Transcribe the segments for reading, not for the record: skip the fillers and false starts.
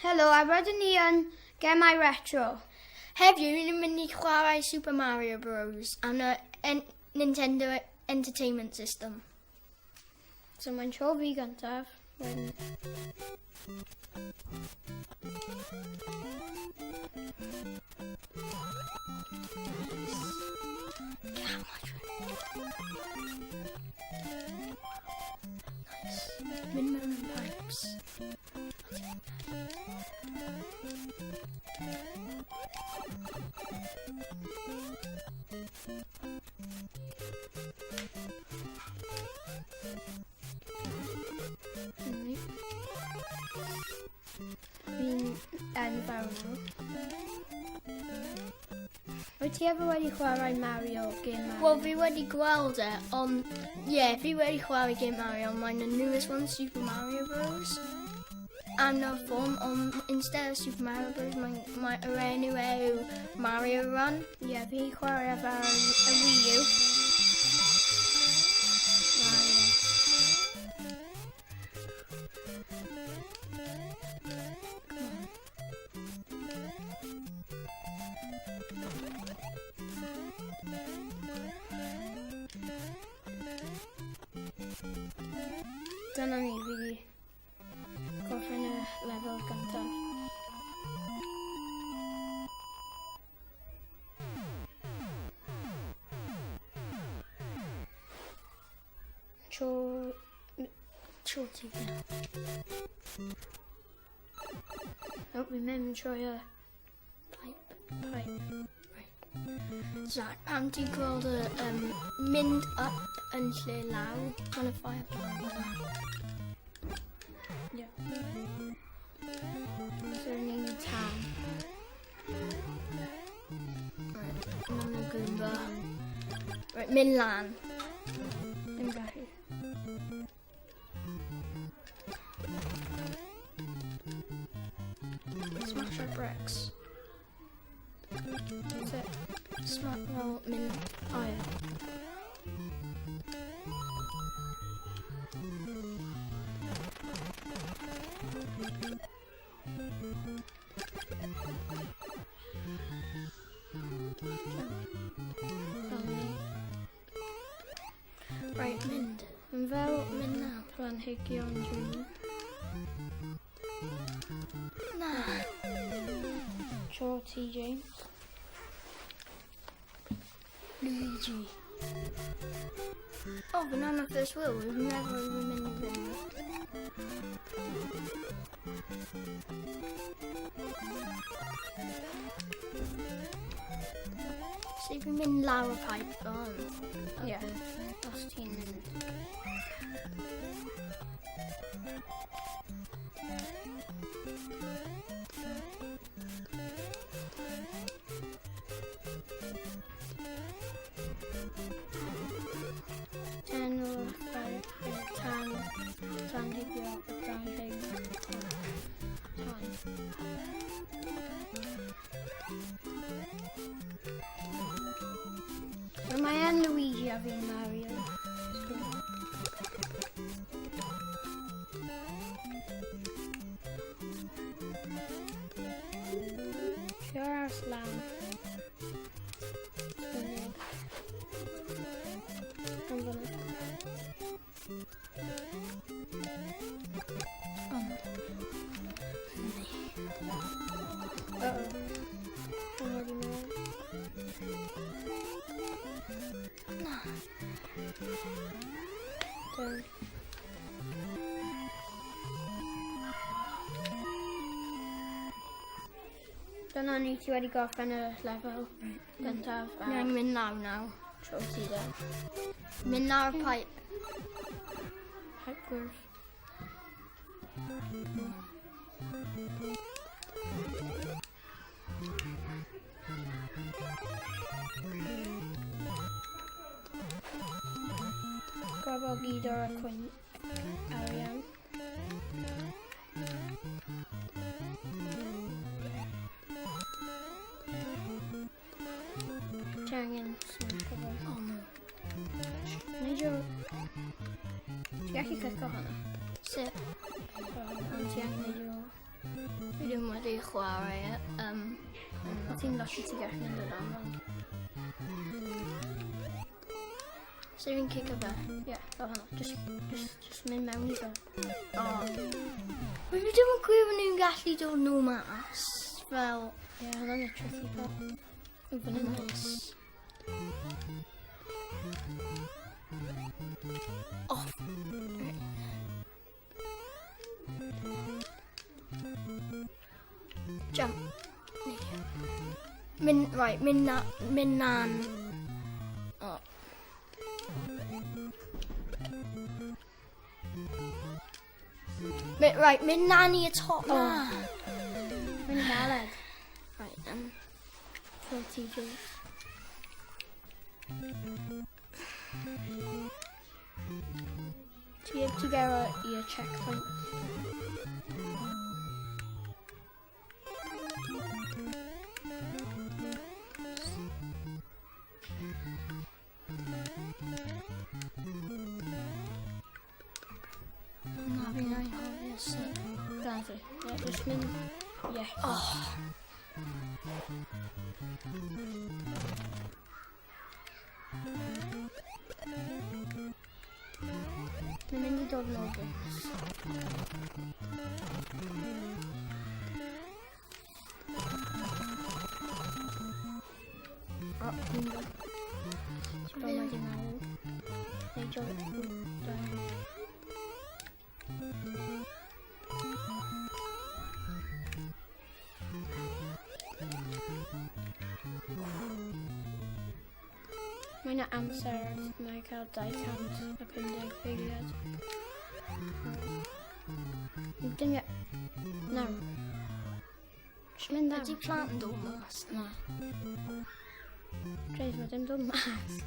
Helo, a rydyn ni yn Gemau Retro. Heddiw, ni'n mynd i chwarae Super Mario Bros. am y Nintendo Entertainment System. So mae'n tro fi gyntaf. Wedyn... Nice. Mynd mewn yn pipes. Fi'n enfawr nhw. Wyt ti ever wedi chwarae Mario, Game Mario? Wel, fi wedi gweld e, ond, ie, yeah, fi wedi chwarae Game Mario, ond mae'n the newest one, Super Mario Bros. And y ffôn, ond instead of Super Mario Bros, mae'n mae yr enw yw Mario Run. Ie, yeah, fi chwarae efo y Wii U. Mario. Dyna ni, fi wedi gorffen y lefel gyntaf. Tro... Tro ti. Nope, fi'n mynd trwy y pipe, pipe, right. Zach, pam ti'n gweld y mynd up yn lle law? Mae'n y fireball yna. Yeah. So ni'n tan. Right, mae'n y Goomba. Right, mynd lan. Ddim gallu. Smash our bricks. So, Smash, well, mynd, oh yeah. Right, mynd. Yn fel Mynd now. planhigion dwi'n Na. Tro ti, James. Luigi. Oh, banana first wheel. We've never even been in there. So if fi'n mynd lawr y pipe on. Ie. Yeah. Os ti'n mynd. Ten o'r tan, planhigio, planhig, tan. So mae yn Luigi a fi'n Mario. Trio aros lan. Fyny. Am fyny. Oh, no. Uh-oh. I'm already mad. Na. Down. Dyna ni, ti wedi gorffen y lefel gyntaf. Ni angen mynd lawr nawr. Tro ti da. Mynd lawr y pipe. Pipe gwyrdd. Grab o gyd o'r coin arian. Ti angen smack o fe. Oh no. Neidio... Ti'n gallu clicio hwnna. Sut? Ond ti angen neidio... Fi ddim wedi chwarae e. O ti'n lucky ti gallu mynd o dan fan. So fi'n cicio fe. Ie, fel hwnna. Just mynd mewn i fe. Oh. Fi ddim yn gwybod nhw'n gallu dod nhw mas. Fel... Ie, hwnna'n y tricky part. Yn fan hyn. Nice. Oh. Right. Jump. Mynd, right, mynd na, mynd nan. Oh. Mynd, right, mynd nan i y top na. Mynd galed. Right, then. Fel TJ. Ti heb ti gael i y checkpoint. Na, fi'n anghofio sut. Dyna ti. Ie, just mynd. Ie. Oh. Mae'n mynd i dod nôl gwrs. O, fi'n dod. Ti'n bod wedi marw. Neidio. Da iawn. Mae yna amser mae cael 250 eiliad. Dim ie. Nawr. Just mynd Ydy am. plant yn dod mas? Na. James, mae dim dod mas.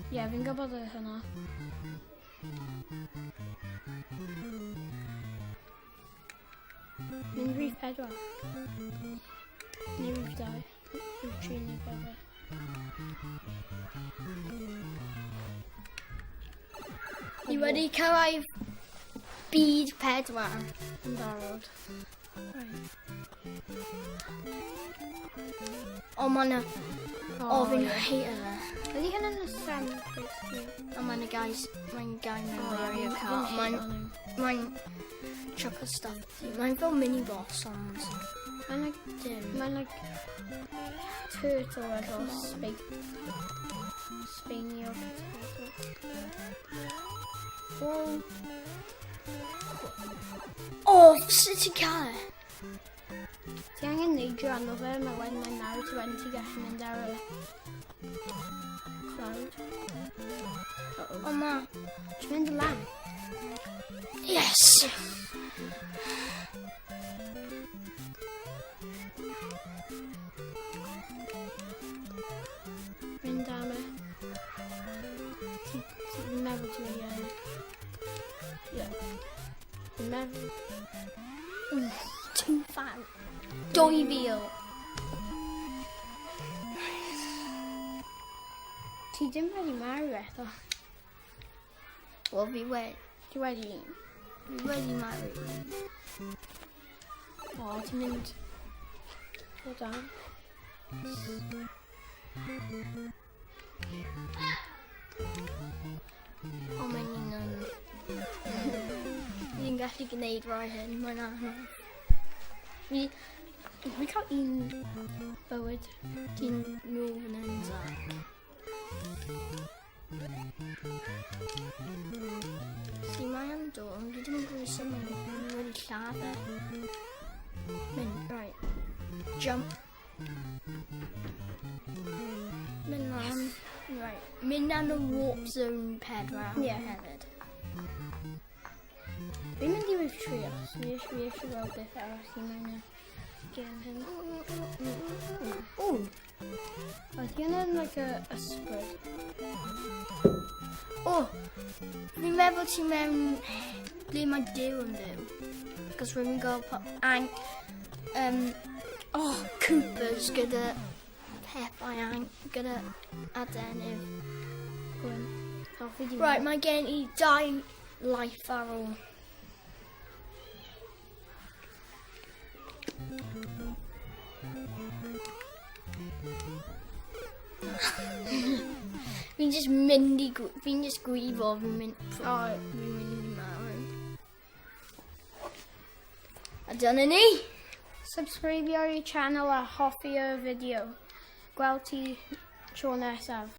Ie, yeah, fi'n gwybod y hynna. Mynd rhif 4. Neu rhif 2. Rhif 3 neu 4. Ni wedi cyrraedd byd 4. Yn barod. Right. O, mae yna... O, fi'n ie. hate fe. Ydy hynny'n y sandwich? O, mae'n y guys... Mae'n guy mewn O, Mario fi'n Kart. hate Mae'n... nhw. Mae'n... Chuck o stuff. Mae'n fel mini boss, ond... Mae'n like, Dim. mae'n like turtle efo spike. Sbeinio turtle. O, O, sut ti'n cael e? Ti angen neidio arno fe, mae wedyn mae'n marw, ti wedyn ti gallu mynd ar y cloud. Uh-oh. O, ma. Ti'n mynd lan. Yes! Mynd am e. Ti'n meddwl ti'n mynd i ennill. Ie. Fi'n meddwl. 2000. 2000. Ti ddim wedi marw eto. Wel, fi wedi... Ti wedi... Fi wedi marw. O, ti'n mynd... O dan. O, mae'n un yn... Fi'n gallu gwneud rai hyn, mae'n anodd. Fi... Fi'n cael un bywyd. Ti'n nôl fan hyn, Zach. Si, mae yn dod, ond dwi ddim yn gwybod sut mae'n wedi lladd e. Mynd, right. Jump. Mynd lan. Right. Mynd lan y warp zone 4 Ie. hefyd. Fi'n mynd i rwyf trio. Fi eisiau gweld beth arall i mewn y gêm hyn. Ooh. Oedd hynny'n like a ysbryd. O, fi'n meddwl ti mewn ble mae Duw yn byw. Cos rwy'n gael ang, oh, Coopers gyda pethau ang, gyda adenydd. Gwyn. O, fi di. Right, mae gen i dau life ar ôl. Fi'n just mynd i... Fi'n just gwifo, fi'n mynd... O, fi'n mynd i marw. A dyna ni! Subscribe i channel a hoffi y fideo. Gweld ti tro nesaf.